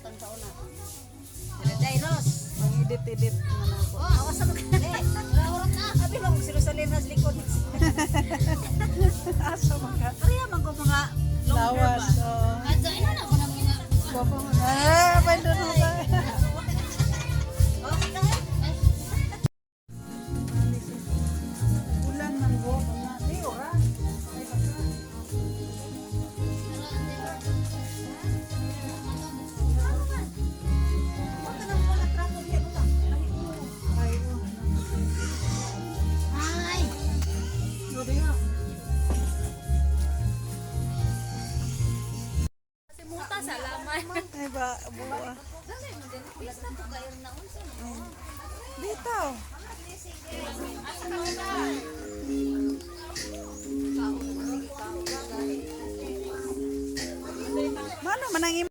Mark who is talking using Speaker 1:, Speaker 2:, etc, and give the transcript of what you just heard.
Speaker 1: Butang sa una. Dairos.
Speaker 2: Mang edit-edit na ako.
Speaker 1: Oh, awas sa mga. Eh, wala na. Abi mo si Rosalina sa likod.
Speaker 2: Asa man ka?
Speaker 1: Pareha man ko mga long hair
Speaker 2: Lawas.
Speaker 1: ba?
Speaker 2: Oh.
Speaker 3: Adto ina na ko na mga.
Speaker 2: Guwapo man. Ah, bandon mo ba?
Speaker 1: Oh, sige.
Speaker 2: Ulan man go. Di ora. Ay, baka. Ay, oh.
Speaker 3: Ay.
Speaker 2: No, di nga.
Speaker 3: Muta salamat.
Speaker 2: Ay ba, buwa.
Speaker 3: Basta ko kayo na unsa mo.
Speaker 2: Dito. Mano man ang